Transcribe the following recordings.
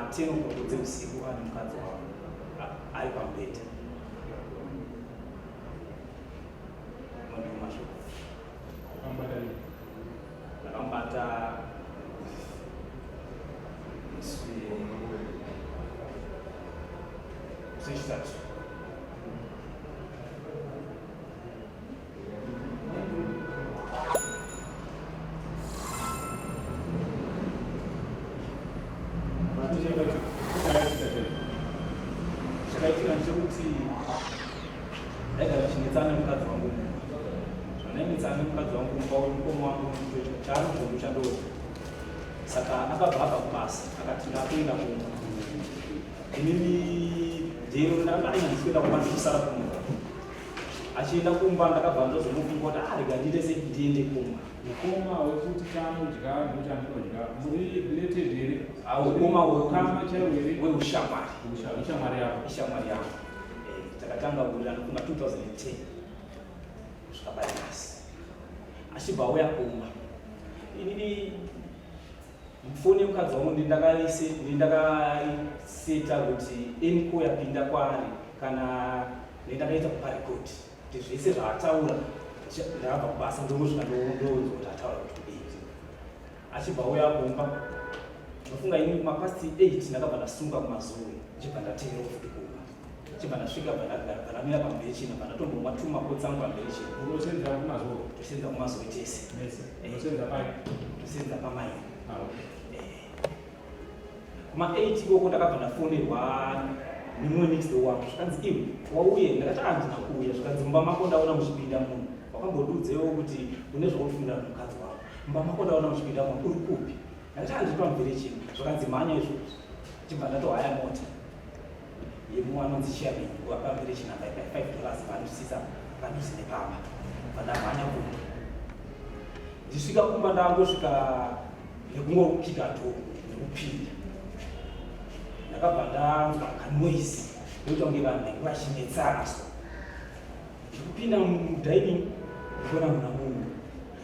kuma 10 o'clock dzeusiku ane mukadzi wavo ari pamubhedha. Mashoko. Ndakamubata musi wechitatu. Chakaitika ndechekuti ndaigara ndichinetsana nemukadzi wangu mumba. Zvandainetsana nemukadzi wangu mumba uyu mukoma wangu chaanodya chandodya. Saka akabva abva kubasa akati ndakuenda kumba. Inini ndero ndakanga handisi kuenda kumba ndichisara kumba. Achienda kumba ndakabva ndazomufunga kuti ah rega ndiite sei ndiende kumba. Ukoma hwekuti chaanodya ndochandinodya muri related here? Ah, ukoma hweukama chaiwo here? Weushamwari. Ishamwari yako. Ishamwari yangu. Eh, takatanga kuwirirana kuma 2010 kusvika pari nhasi. Achibva auya kumba. Inini foni yemukadzi wangu ndindakaiseta kuti any call yapinda kwaari kana ndindakaita kupa record kuti zvese zvaataura ndakabva kubasa ndongosvika ndonzwa kuti ataura kuti kudii achibva auya kumba ndofunga ini kumapast 8 ndakabva ndasunga kumazowe ndichibva ndateverawo futi kumba chibva ndasvika bva ndamira pamberi chino bva ndatombomwa tuma kotsangu pamberi chino unosenza kumazowe tosenza kumazowe tese unosenza pai tosenza pamai ah, eh. Kuma 8 ikoko ndakabva ndafonerwa nemumwe next door wangu zvikanzi iwe wauye ndakati handina ah, kuuya zvikanzi mumba mako ndaona muchipinda munhu wakambondiudzewo kuti une zvaunofungira mukadzi wako mumba mako ndaona muchipinda munhu uri kupi ndakati handiri ah, pamvere chino zvakanzi mhanya izvozvo chibva ndatohaya mota yemumwe anonzi chairman wapamvere chino apa ipai 5 dollars vanosisa padhuze nepamba vandamhanya kumba ndisvika kumba ndangosvika nekungopika door nekupinda ndakabva ndanzwa kanoise ndoita kunge vanhu vange vachinetsana so ndikupinda mudining ndikuona muna munhu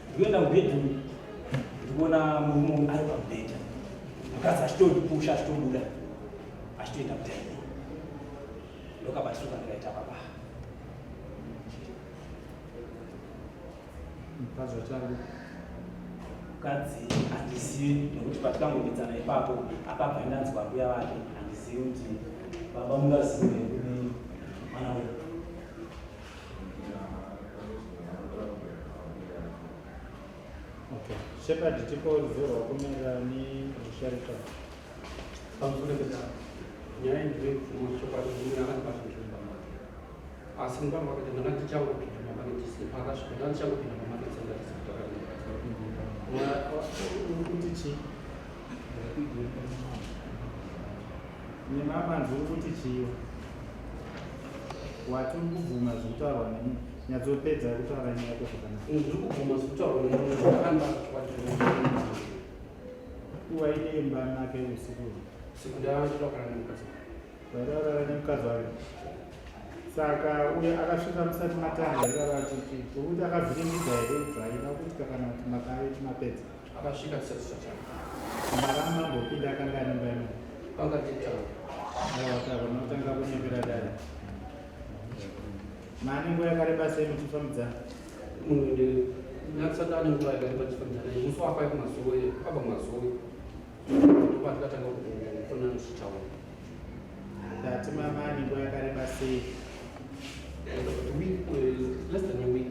ndikuenda mubedroom ndikuona murume ari pamubhedha mukadzi achitondipusha achitobuda achitoenda mudining ndokabatirwa ndikaita baba Mukadzi wacho ari mukadzi handizivi nekuti patikangometsana ipapo akabva ndanzwa mbuya vake handizivi kuti baba mungazive kune mwana wedu. Okay. Shepherd tipo ruzivo rwako maererano nerusharika. Pamusoro pedare nyaya ndinoibvuma chokwadi murume akandibata ndiri pamake asi mukana wakati ndanga ndichangopinda mamarket paakasvika ndanga ndichangopinda pamarket center Kuti chii? Nemamanzi uri kuti chii? Wati uri kubvuma zviri kutaurwa nemi nyatsopedza kutaura nyaya yako zvakanaka. Ndiri kubvuma zviri kutaurwa nemurume akandibata chokwadi Waidei mumba make usiku? Usiku ndaiva kurara nemukadzi wake. Waida kurara nemukadzi wake? Saka uye akasvika musati matanga here kana kuti kuti akavhiringidza here zvaida kuitika kana kuti makave mapedza? Akasvika tisati tatanga. Mara mambopinda akanga ane mumba imomo? Panga titanga. Aiwa saka unotanga kunyepera dare. Mane nguva yakareba sei muchifambidzana? Munhu ndi ndakasati ane nguva yakareba tichifambidzana naye. Musi waakauya kumazowe, abva kumazowe ndopatikatanga kufonana tichitaura. Ndati mama ane nguva yakareba sei? About a week, less than a week.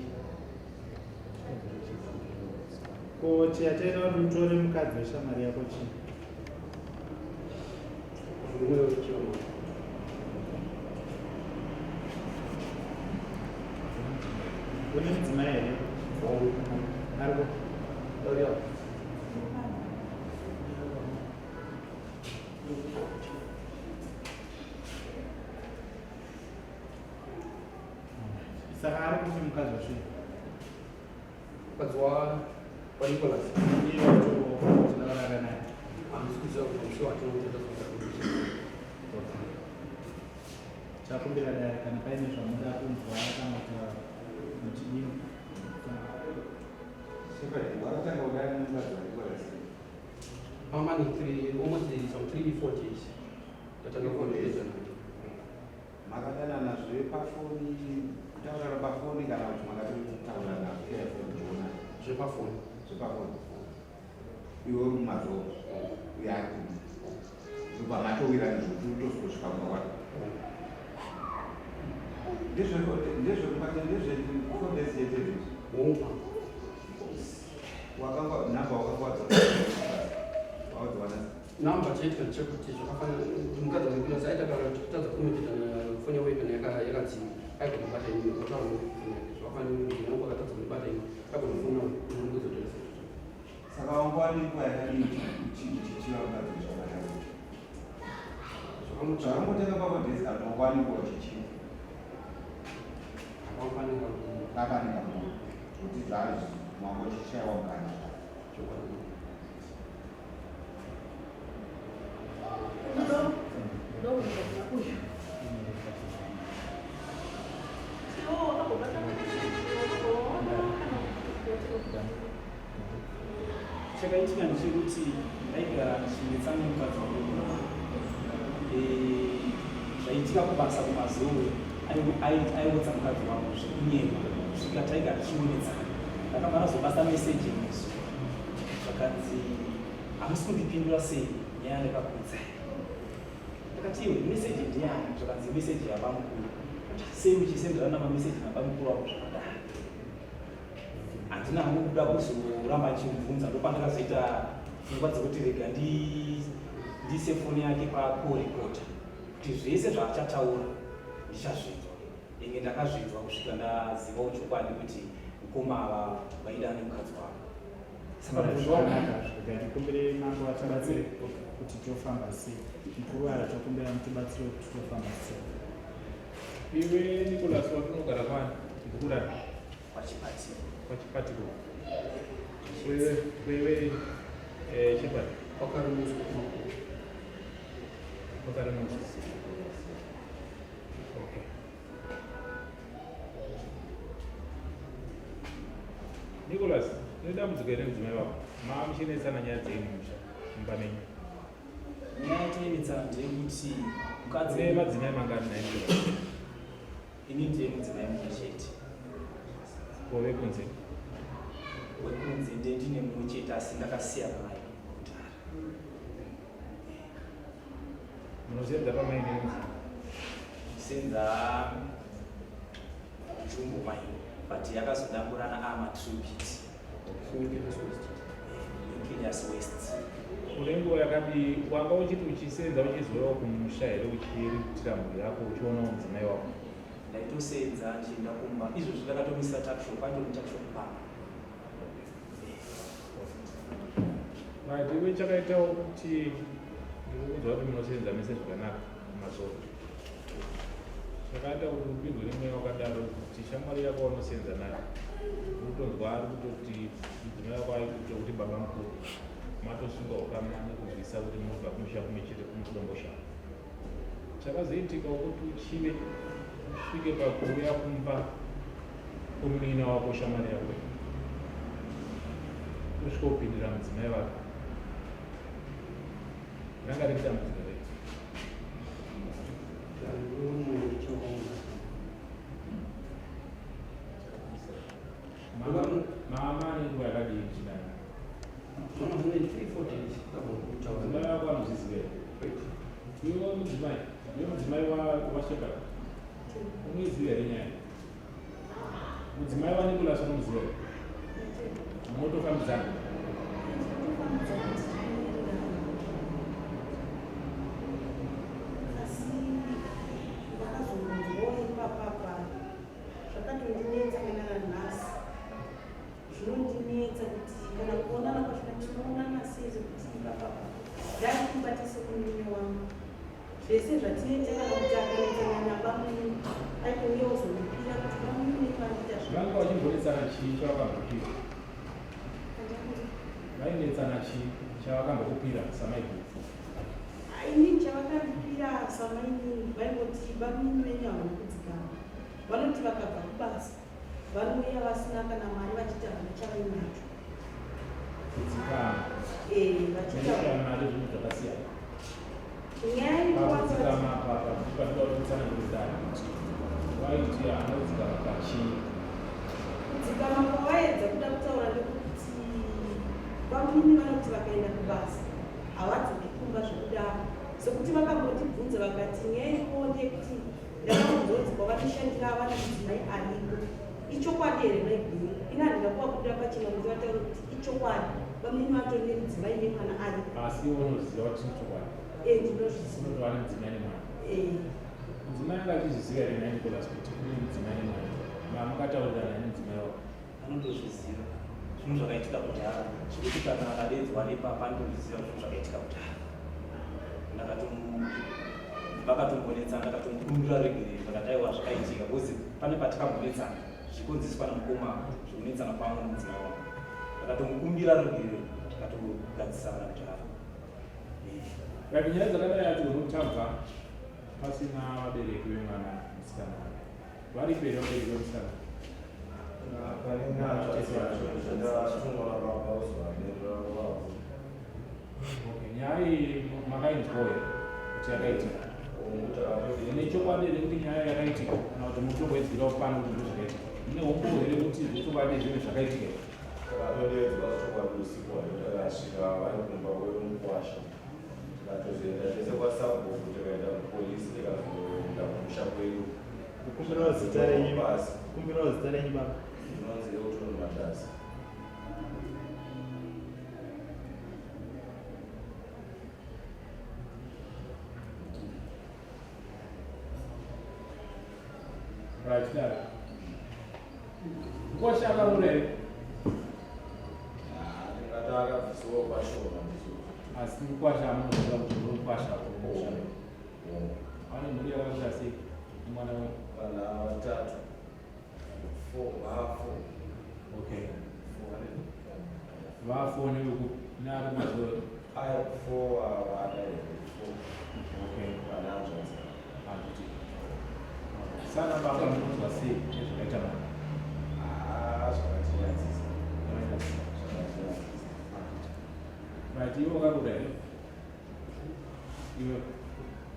Ko chiyachaita kuti utore mukadzi weshamwari yako chii? Murume wechiva mama. Une mudzimai here? Ariko. Ariyo. Saka ari kupi mukadzi wacho? Mukadzi wa waNicholas. Iye wacho tinodarara naye. Handisi kuziva kuti musi watinoita Chakumbira dare kana paine zvamuda kunzwa kana kutaura muchidini. Shepherd, wakatanga kudana nemukadzi waNicholas. Pamane 3 almost some 3 4 days. Ndatanga kuonekeza naye. Makadanana zvepafoni, kutaurana pafoni kana kuti makatotaurana airphone muchiona? Zvepafoni. Zvepafoni. Iwe uri muMazoro, uye ari kunze. Ndobva matowirana zvekuti utozosvika kumba kwake. Ndezve ndezve 4 days chete izvozvi. Hongu. Wakanga nhamba wakanga wadziwana? Namba chaitika ndechekuti zvakafanana mukadzi wake aita kana kutadza kunoita foni yavo kana yakadzima, aigona kubata imwe otaura nefoni yake. Zvakafanana nekuti wangu akatadza kunibata imwe, agona kufona unongedza telefoni. Saka wanga wane nguva yakadini uchichiva mukadzi weshamwari yako? Zvakamuti Zvakangotanga pa4 days kana wanga wane nguva uchichiva? Hakafanira. Kakaneka nguva kuti zvazvi wanga uchishayiwa mukana? Chokwadi. Ndokubva uyu iwo wakambobata kana? Chakaitika ndechekuti ndaigara ndichinetsana nemukadzi wangu. Zvaitika kubasa kuMazowe, aiudza mukadzi wangu zvekunyema kusvika taigara tichionetsana. Ndakabva ndazobasa meseji musi, zvakanzi, "Hamusi kundipindura sei nyaya yandakakuudzai?" Ndakati, "Iwe, meseji ndiyani?" Zvakanzi, "Meseji yabamukuru." Sei muchisenderana mameseji nabamukuru wako zvakadai? Handina hangu kuda kuzoramba ndichimubvunza. Ndopandakazoita pfungwa dzekuti rega ndiise foni yake pacall recorder kuti zvese zvaachataura ndichazvinzwa. Inge ndakazvinzwa kusvika ndazivawo chokwadi kuti mukoma ava vaida nemukadzi wavo. Saka mubvunzo wangu Zvakanaka. Rega ndikumbire mambo vatibatsire kuti tofamba sei. Mukuru wara, tokumbira mutibatsire kuti tofamba sei. Iwe Nicholas, watinogara kwani ndikudai? Kwachipatiro. Kwachipatiro. Wewe Shepard? Kwakarimuswa kumakuru. Kwakarimuswa, okay. Nicholas, une dambudziko here mudzimai wako? Maa muchinetsana nyaya dzei mumusha, mumba menyu? Nyaya yatoinetsana ndeyekuti mukadzi Une madzimai mangani naye, Nicholas? Ini ndiye mudzimai mumwe chete. Wove kunze? Wekunze ndiye ndine mumwe chete, asi ndakasiyana naye kudhara. Munosenza pamaini yemudzimai? Senza Jumbo Mine, but yakazodamburana amatribute. Nucleus West. Nucleus West. Une nguva yakadi wanga uchiti uchisenza uchizoyawo kumusha here, uchiritira mhuri yako, uchionawo mudzimai wako? Ndaitosenza ndichienda kumba. Izvozvi ndakatomisa tuckshop, atori tuckshop pamba. Right, iwe chakaitawo kuti ndikukunzwa kuti munosenza mese zvakanaka mumasoro, chakaita kuti upindwe nemweya wakadaro kuti shamwari yako waunosenza nayo unotonzwa ari kutoti mudzimai wako aikuita kuti baba mukuru, matosunga ukama nekubvisa kuti munobva kumusha kumwe chete kumudombosha. Chakazoitikawo kuti uchive usvike pakuuya kumba kwomunin'ina wako, shamwari yako, usvike upindira mudzimai wake, ranga riri dambudziko rei? Munhu chakaona. Mama ane nguva yakadii muchinana? Mama zvine 3 4 days ndabva kutaura. Mudzimai wako anozviziva here? Wait. Iwe mudzimai, iwe mudzimai waShepard, unoiziva here nyaya? Mudzimai waNicholas unomuziva here? Munotofambidzana? Tofambidzana tichiwirirana, asi ndakazonzwawo ipapapa zvakatondinetsa. Kana nanhasi zvinondinetsa kuti kana kuonana kwachona tinoonana sei, sekuti ipapapa ndaikumubata semurume wangu. Zvese zvatinoita, kana kuti akanetsana nabamunini, aitouya ozondipira kuti bamunini vandiita. Vanga vachimbonetsana chii chavakambopira? Vainetsana chii chavakambokupira samaiguru? Inini chavakandipira samainini, vaingoti bamunini venyu havana kudzikama. Vanoti vakabva kubasa vanouya vasina kana mari, vachiti havana chavainacho. Kudzikama. Eh, vachiita Nekushaya mari zvinhu zvakasiyana. Nyaya inowanza Pakudzikama apa panoda kuti utsanangurisane kuti waiti anodzikama pachii. Kudzikama kwavaedza kuda kutaura ndekuti vamwini vanoti vakaenda kubasa havadzoki kumba zvekudaro, sekuti vakambotibvunza vakati nyaya iripo ndeyekuti ndakambonzonzi kwavanoshandira havana mudzimai ariko, ichokwadi here maiguru? Ini handina kuvabudira pachena kuti vataure kuti ichokwadi vamwini vatori nemudzimai nemwana ariko. Asi iwe unoziva kuti chichokwadi? Eh, ndinozviziva. Unotova nemudzimai nemwana? Eh. Mudzimai anga achizviziva here nhai Nicholas kuti kune mudzimai nemwana? Mamakataurirana nemudzimai wako? Anotozviziva zvinhu zvakaitika kudhara, zvekuti kana akadedzwa nepapa anotozviziva zvinhu zvakaitika kudhara. Vakatombonetsana, ndakatomukumbira regerero, ndakati aiwa zvakaitika, because pane patikambonetsana zvichikonzeswa namukoma zvekunetsana kwangu nemudzimai wangu. Ndakatomukumbira regerero, tikatogadzisana kudhara. Right, nyaya dzakadai hadzigoni kutambwa pasina vabereki vemwana musikana. Varipo here vabereki vemusikana? Okay, nyaya iyi makainzwawo here kuti yakaitika? Mune chokwadi here kuti nyaya yakaitika, kana kuti mutongoidzirawo pano kuti ndizvo zvakaitika? Mune humbowo here kuti zvechokwadi zvinhu zvakaitika here? Takatodedzwa chokwadi usiku hwacho, takasvika vari kumba kwemukwasha, tikatozoenda tese kwasabhuku, tikaenda kupolisi, tikazoenda kumusha kwedu. Kukumbirawo zita renyu. Pasi. Kukumbirawo zita renyu baba. Ndinonzi Elton Matasi. Right, dara. Mukwasha akaroora here? Ndingati akabvisiwawo pashoma ndizvo. Asi mukwasha amunoziva kuti uri mukwasha kumusha. Ane mhuri yakakura sei? Nemwana we? Vana vatatu. Four, vafour. Okay. Four. Vafour nevekupi? Neari kumazuva? Aya four vana four. Okay. Vana hanzvadzi. Handiti. Sana baba munonzwa sei nezvakaita mwana? Ah, zvakatinyadzisa. Zvakatinyadzisa. Right, iwe wakaroora here? Iwe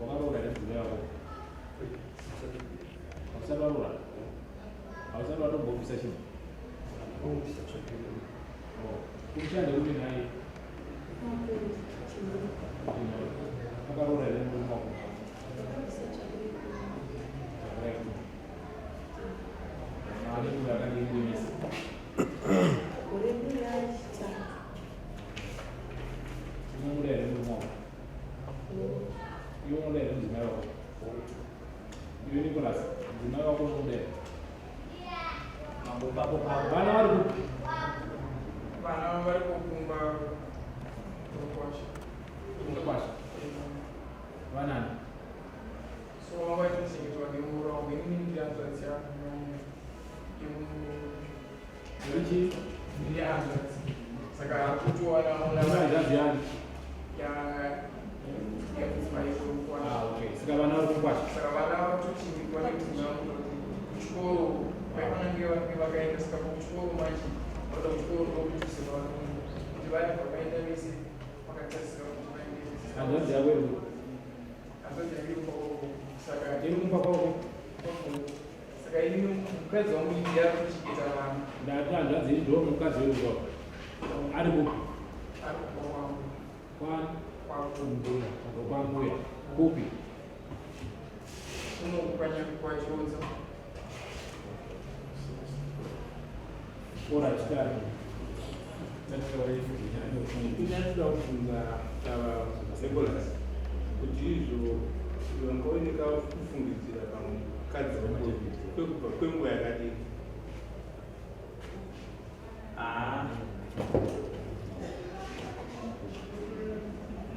wakaroora here mudzimai wako? Hausati waroora? Hausati watombobvisa chinhu? Oh, kumusha ndekuti nhai? Wakaroora here murume wako? Right. Ane nguva yakadini kuimisa? Gore mbiri yachitatu. Unomuda here murume wako? Iwe unoda here mudzimai wako? Iwe Nicholas, mudzimai wako unomuda here? Mambo papo papo. Vana vari kupi? Vana vari kukumba kukwasha. Kukwasha. Vanani? So vanga vachitochengetwa nemuroora wangu, inini ndiri hanzvadzi yangu. Uri chii? Ndiri hanzvadzi. Saka kutowana Uri hanzvadzi yani? Ya yamudzimai wekukwasha. Ah, okay. Saka vana vari kukwasha. Saka vana vatochengetwa nemudzimai wangu kuti kuchikoro vanenge vanenge vakaenda, saka kuchikoro manje vanoda kuchikoro ndokuti vanoenda kuti vaya vakaenda vese vakatarisira kuti vaende vese. Hanzvadzi yako iri kupi? Hanzvadzi yangu iri kumba kwako. Saka Iri kumba kwako? Saka ini mukadzi wangu ndiye ari kuchengeta vana. Ndati hanzvadzi iyi ndo mukadzi wedu kwako. Ari kupi? Ari kumba kwangu. Kwani? Kwangu. Kwambuya. Kupi? Kuno kwaChiodza. Ora chitari. Ndinoda kubvunza ava Nicholas kuti izvo vangaoneka kufungidzira pamukadzi wako kwekubva kwenguva yakadini? Ah.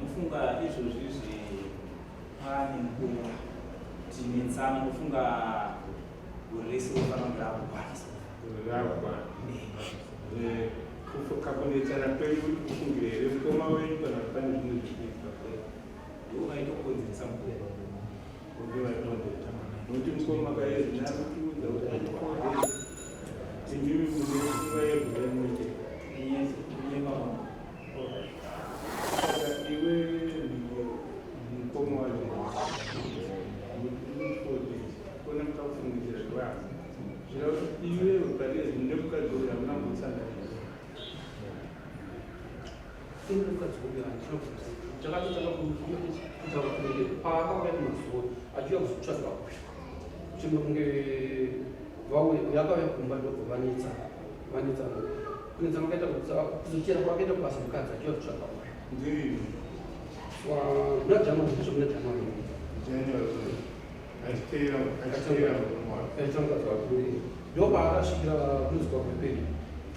Nofunga izvozvi izvi pane nguva tinetsana, nofunga gore rese rofanira kunge rakukwana. Gore rakukwana. Kakunetsana kwenyu kuti kufungira here mukoma wenyu kana kuti pane zvimwe zvikuitika? Ndiwo vaitokonzeresa mukoma. Ndiwo vaitokonzeresa. Nokuti mukoma kaizvi nakutiudza kuti atikonzeresa. Imimi mune nguva yegore rimwe chete. Kunyepa. Ndakatotanga kutaura kunenge paakauya kumazuva achiuya kuzotsvaga kuchimba kunge vauya yakauya kumba ndobva vanetsa vanetsa kunetsa makaita kuzochera kwakaita kubasa mukadzi achiuya kutsvaga uyu Ndiri muna January ndizvo muna January. January achiteera achiteera murume wake. Aita mukadzi wake ndopaakasvikira kunzi kwakweperi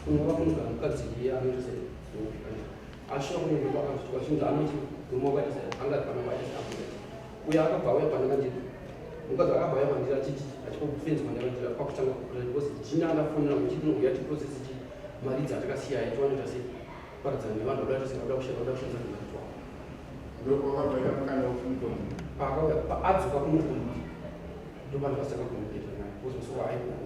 kunova kunogara mukadzi iye anoita se asvika kunenge kwakazvitwa zvinzi anoti murume wake aita se angati pana waita se abuda uyo akabva auya pandanga ndiri mukadzi akabva auya pandiri achiti achikofenzi kwandanga ndiri kwakutanga kukura because jina andafonera muchiti nouya tiprocess chi mari dzatakasiya tiwanoita se paradzana nevanhu vada se vada kushanda vada kushandisa mari twavo. Ndokwakabvaita mukana wekumutonga. Paakauya paadzoka kunokumba ndopandakasanga communicate naye because musi waaikuya.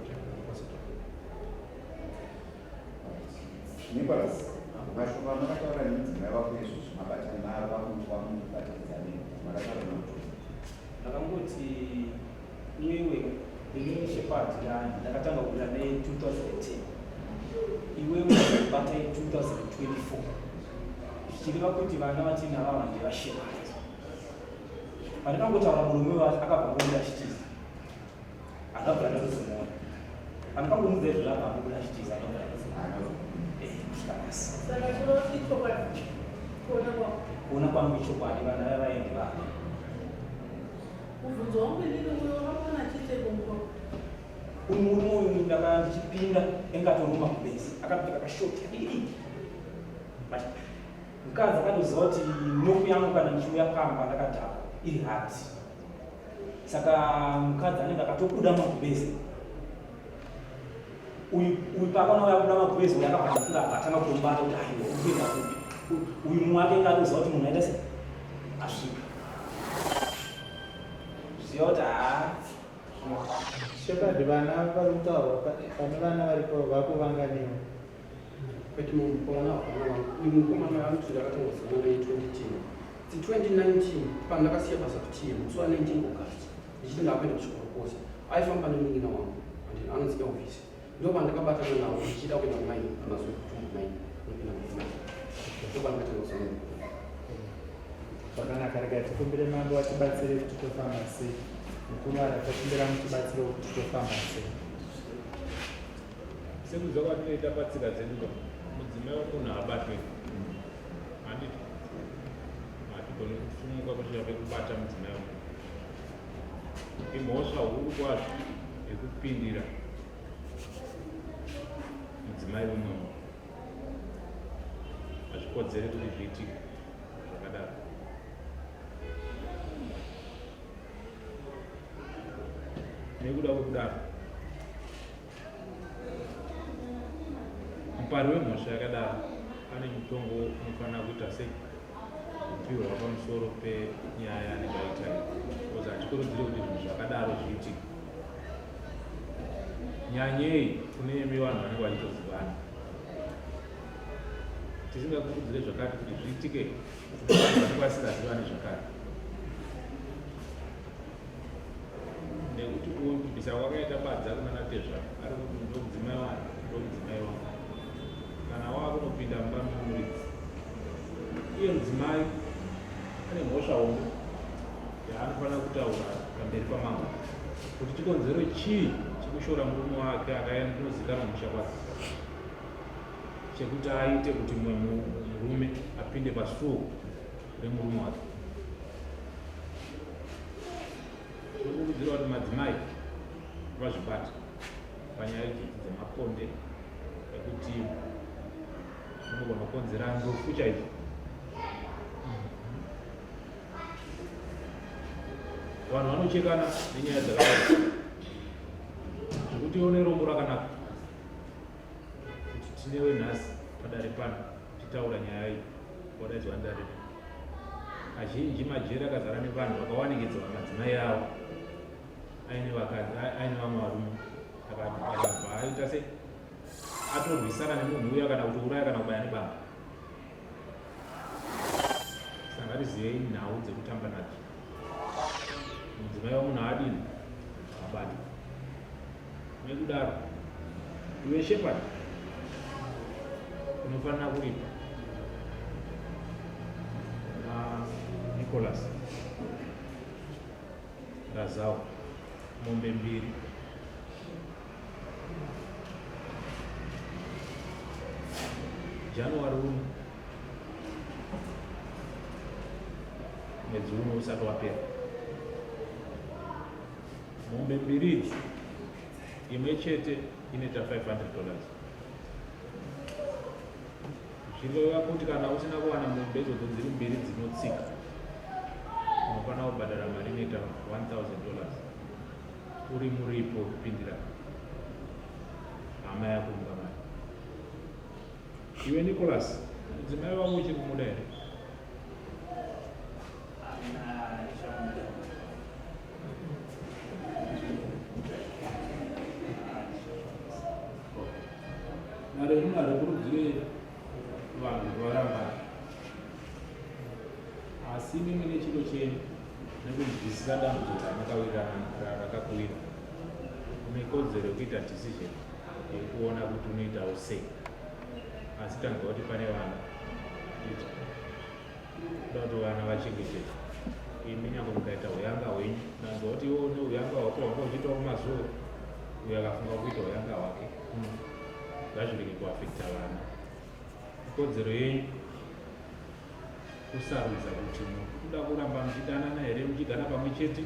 Nicholas, mashoko amakataura nemudzimai wako izvozvo mabatana wamubatanidza nei makataura nokuti Ndakangoti iwewe, ini Shepard ndakatanga kubuda ne 2010, iwewe bata 2024, zvichireva kuti vana vatinavava ndevaShepard. Pandakangotaura murume wacho akabva ngobuda achitiza, akabva ndatozomuona. Pandakangomuudza izvozvo akabva ngobuda achitiza, akabva ndatozomuona kusvika nhasi. Saka chiro ichokwadi kuona kwako? Kuona kwangu ichokwadi, vana vaya vaende vake. Mubvunzo wangu inini, uyo wakamuona achiiteko mukoko? Uyu murume uyu ndaka ndichipinda engatoruma kubezi akapfeka kashoti kadiki, but mukadzi akatoziva kuti noku yangu kana ndichiuya pamba ndakadhakwa iri hard, saka mukadzi anenge akatobuda magumbezi uyu. Uyu paakaona uya kubuda magumbezi uyu akabva ndafunga akatanga kutomubata kuti aiwa, uri kuenda kupi? Uyu mumwe wake anga atoziva kuti munhu aita se asvika ziva kuti haa. Shepard, vana vari kutaurwa pane vana varipo vako vanganiwa? Kwete, mukomana hapana vangu. Uyu mukomana anoti ndakatanga kuzivana naye 2010 ti 2019 pandakasiya basa kuTM musi wa 19 August ndichiti ndakuenda kuchikorokoza. Aifamba nemunin'ina wangu and anonzi Elvis. Ndo pandakabatana nawo ndichida kuenda kumaini amazuva kutumbu maini unopinda mumaini, ndo pandakatanga kuzivana nemukomana. Zvakanaka, regai tikumbire mambo vatibatsire kuti tofamba sei. Mukuru ara, tokumbira mutibatsirewo kuti tofamba sei. Sekuziva kwatinoita patsika dzedu ka, mudzimai wemunhu haabatwe, handiti? Hatigoni kufumuka kusvika pekubata mudzimai wemunhu. Imhosva huru kwazvo yekupindira mudzimai wemumwe munhu. Hazvikodzeri kuti zviitike zvakadaro. Nekuda kwekudaro, mupari wemhosva yakadaro ane mutongo unofanira kuita sei kupiwa pamusoro penyaya yaanenge aita iyi, because hatikurudziri kuti zvinhu zvakadaro zviitike, nyanyei kune imi vanhu vanenge vachitozivana. Tisingakurudzire zvakati kuti zviitike kune vanhu vanenge vasingazivani zvakare, nekuti uyu kubvisa kwakaita badza kuna natezvara ari kuti ndomudzimai wangu, ndomudzimai wangu, kana wakunopinda mumba memuridzi iye mudzimai ane mhosva hombe yaanofanira kutaura pamberi pamambo kuti chikonzero chii chekushora murume wake akaenda kunozikanwa musha kwake chekuti aite kuti mumwe murume apinde pasuo remurume wake. Tinokurudzira kuti madzimai vazvibate panyaya idzodzi dzemaponde ekuti zvinogona kukonzera ndufu chaizvo. Vanhu vanochekana nenyaya dzakadai zvekuti one rombo rakanaka kuti tinewe nhasi padare pano titaura nyaya iyi wadaidzwa ndare. Kazhinji majeri akazara nevanhu vakawanikidzwa madzimai avo aine vakadzi aine vamwe varume, akabva aita se atorwisana nemunhu uya kana kuti uraya kana kubaya nebanga. Saka ngatizivei nhau dzekutamba nadzo. Mudzimai wamunhu haadini abatwa. Nekudaro iwe Shepard unofanira kuripa. Nicholas Razau mombe mbiri January uno mwedzi uno usati wapera mombe mbiri idzi imwe chete inoita 500 dollars zvinoreva kuti kana usina kuwana mombe idzodzo dziri mbiri dzinotsika unofanira kubhadhara mari inoita 1000 dollars uri muripo wekupindira hama yako mungamai iwe Nicholas mudzimai wako uchiri kumuda here Dare rino harikurudzire vanhu kuti varambane, asi imimi nechido chenyu nekunzwisisa dambudziko ramakawirirana rakakuwira, une kodzero yekuita decision yekuona kuti unoitawo sei. Asi tanzwa kuti pane vana iti kuda kuti vana vachengetedzwe. Imi nyange mukaita huyanga hwenyu, ndanzwa kuti iwe une huyanga hwako hwanga uchiitawo kumazuva uyo akafunga kuita huyanga hwake ngazvirege kuafekta vana. Ikodzero yenyu kusarudza kuti mukuda kuramba muchidanana here muchigara pamwe chete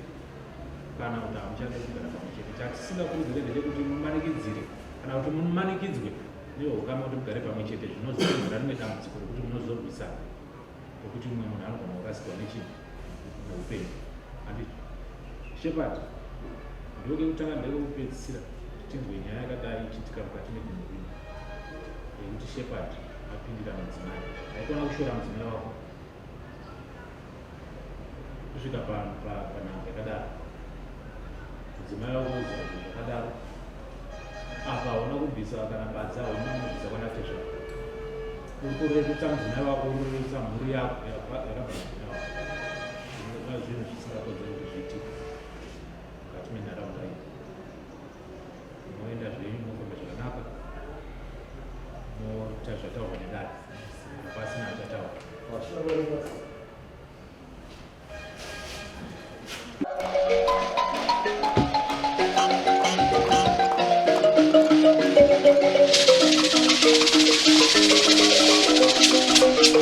kana kuti hamuchade kugara pamwe chete. Chatisingakurudzire ndechekuti mumanikidzire kana kuti mumanikidzwe nehukama kuti mugare pamwe chete, zvinozokonzera rimwe dambudziko rekuti munozorwisana nekuti mumwe munhu anogona kurasikirwa nechii neupenyu. Handiti Shepherd, ndokekutanga ndekekupedzisira kuti tinzwe nyaya yakadai ichiitika mukati medunhu rino yekuti Shepherd apindira mudzimai. Haikona kushora mudzimai wako kusvika panhamba yakadaro. Mudzimai wako woziva zvinhu zvakadaro apa hauna kubvisa kana badza, hauna kubvisa kwana tezvara. Uri kurerutsa mudzimai wako, uri kurerutsa mhuri yako yakabva mudzimai wako. Zvinova zvinhu zvisingakodzeri kuti zviitike mukati menharaunda iyi. Moenda zvenyu mofamba zvakanaka, moita zvataurwa nedare, hapasina achataura.